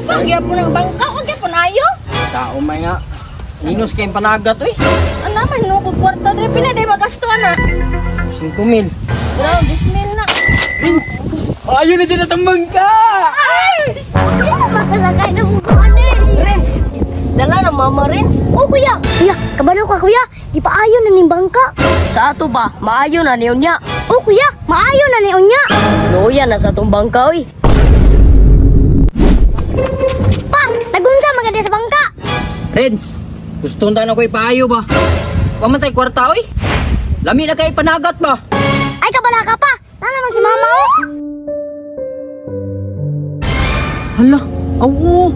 Pag gyapon ang bangka, og gyapon ayo. Tao may nga. Minus kay panagat oy. Ana man no ko kwarta dre pila day magasto ana. 5 mil. Bro, 10 mil na. Prince, ayo na din atong bangka. Ay! Makasakay na mo ko ani. Renz, dala na mama Renz. Oh kuya, kuya, kabalo ka kuya, ipaayo na ning bangka. Sa ato ba, maayo na niyo niya. Oh kuya, maayo na ni unya. Luya na sa atong bangka oy. Pa, nagunsa maganda sa bangka. Renz, gusto na ko ipaayo ba? Pamatay kwarta oy. Lami na kay panagat ba? Ay kabala ka pa. Nana naman si mama oh. Hala, aw.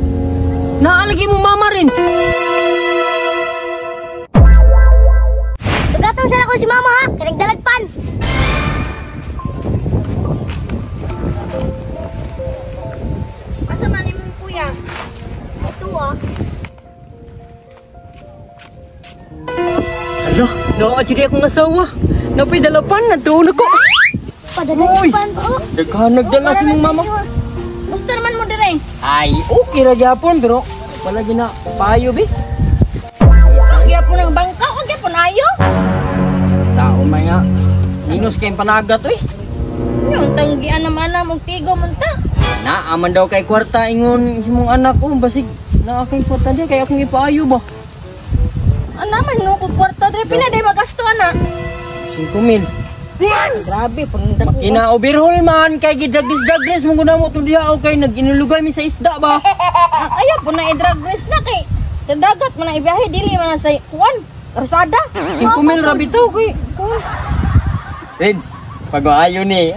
Naalagi mo mama Renz. Sugaton sila ko si mama ha, kay nagdalagpan. Asa man imong kuya? Ito ah. Hala, naa jud akong asawa. Napay dalapan, natuon ako. Padalagpan pa oh. Daghan nagdala si mong mama. Gusto naman mo dire. Ay, okay ra gyapon pero wala gina paayo bi. Pag gyapon ang bangka, og gyapon ayo. Sa umay nga. Minus kay panagat oy. Yun, tanggian naman na mong tigo man ta. Na aman daw kay kwarta ingon si mong anak ko basig naa kay kwarta di kay akong ipaayo ba. Ana man no ko kwarta dre pila day magasto ana. 5 mil. Grabe pang dako. Makina overhaul man kay gidragris-dragris mo guna mo to diha okay nag-inulugay mi sa isda ba. Ayaw po na i-drag race na kay sa dagat man na ibiyahe dili man na sa kuan karsada. 5 mil ra bitaw kay. Reds, pag-aayo ni.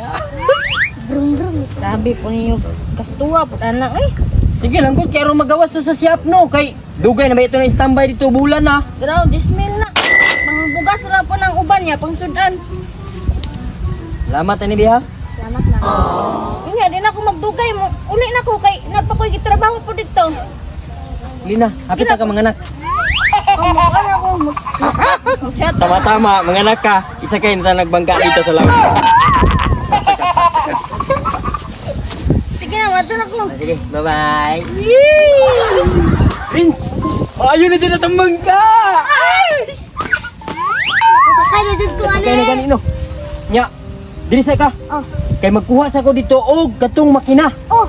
Brum brum. Grabe po ninyo kastuwa po ana oy. Sige lang kung kay aron magawas to sa siyap no kay dugay na ba ito na standby dito bulan na. Grabe 10 mil na. Pangbugas ra po ng uban niya pang sudan. Salamat ani biha. Salamat lang. Unya di na ako magdugay mo. Uli na ko kay nagpakoy gitrabaho po dito. Lina, hapit ka mga anak. Oh, mo ako. Chat. Tama-tama, mga anak ka. Isa kayo na nagbangka dito sa lawa. Sige na, madto na ko. Sige, bye-bye. Prince, ayun na din atong bangka. Ay! Sakay na jud ko ani. Kay na ganino. Nya, diri sa ka. Oh. Kay magkuha sa ko dito og katong makina. Oh,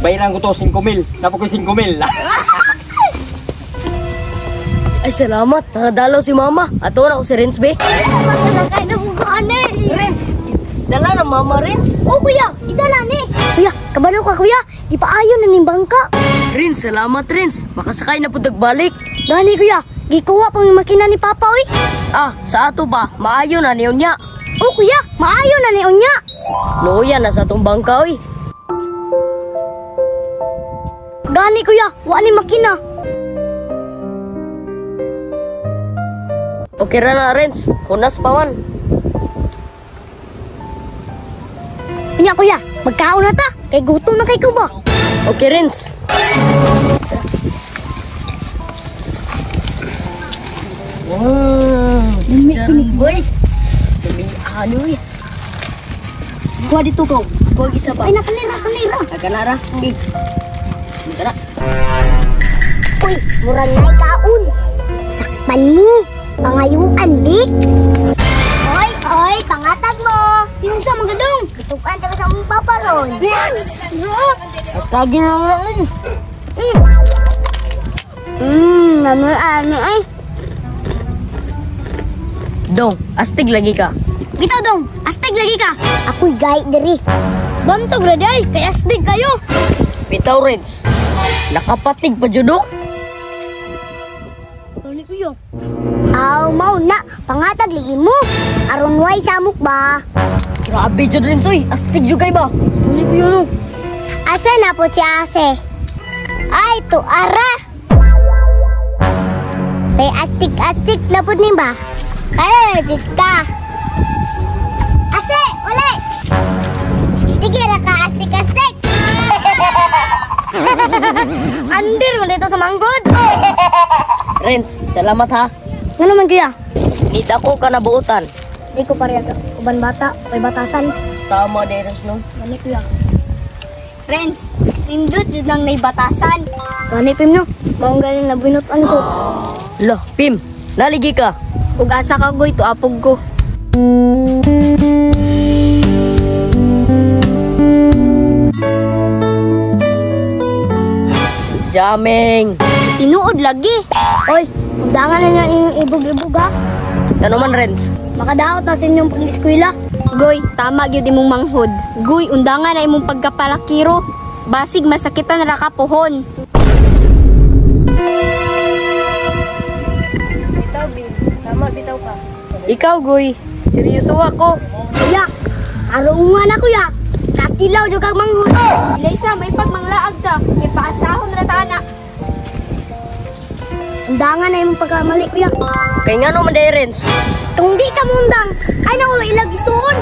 Bayaran ko to 5 mil. Napo koy 5 mil. Ay salamat, nakadalaw si mama. Ato na ko si Renz be. Makasakay na mo ko ani. Renz, dala na mama Renz. Oh kuya, idala ni. Kuya, kabalo ka kuya, ipaayo na ning bangka. Renz, salamat Renz. Makasakay na pud balik. Gani kuya, gikuha pang makina ni Papa oy. Ah, sa ato ba, maayo na niyo niya. Oh kuya, maayo na ni unya. Luya na sa atong bangka oy. Gani kuya, wa ni makina. Okay ra na Renz, hunas pa man. Unya kuya, magkaon na ta, kay gutom na kay ko ba. Okay Renz. Wow, chicharon boy. Tumiano oy. Kuha dito ko. Kuha isa pa. Ay nakanira, kanira. Akanara. Eh. Tara. Uy, mura na ikaon. Sakpan mo. Pangayuan di. Oy, oy, pangatag mo. Kinsa man gadong? Gitukan ta sa among papa ron. Atagi na lang. Ano, ano ay. Dong, astig lagi ka. Bitaw dong, astig lagi ka. Ako'y gay diri. Bantog ra day, kay astig kayo. Bitaw Renz. Nakapatig pa jud oh. Ano kuya? Aw, mau na, pangatag lagi mo. Aron way samok ba? Grabe jud Renz oy, astig jud kay ba? Ano kuya no? Asa na po si Ase? Ay, tuara. May astig-astig na po ni ba? Para na jud ka. Ase, uli! Sige ra ka, astig-astig! Andir man dito sa manggod. Renz, salamat ha. Ngano man kuya? Nida ko ka nabuotan. Di ko pareha sa uban bata, may batasan. Tama din Renz no. Gani kuya. Renz, nindot jud nang naibatasan. Gani Pim no, maong galing nabinutan ko. Lo, Pim, naligi ka. Ug asa ka goy tuapog ko. Jamming. Tinuod lagi. Oy, undangan na niya inyong ibog-ibog ha. Ano man, Renz? Makadaot na sa inyong pag-eskwela. Goy, tama gyud imong manghod. Goy, undangan na imong pagkapalakiro. Basig masakitan ra ka pohon. Bitaw, Bim. Tama, bitaw ka. Ikaw, Goy. Seryoso ako. Kuya, arungan na kuya. Katilaw jud kag manghod. Ilaysa, may pagmanglaag ta. Kay paasahon ra ta na. Undangan na imong pagkamali kuya. Kay nga naman day, Renz. Kung di ka mundang, ay naku ilag isuon.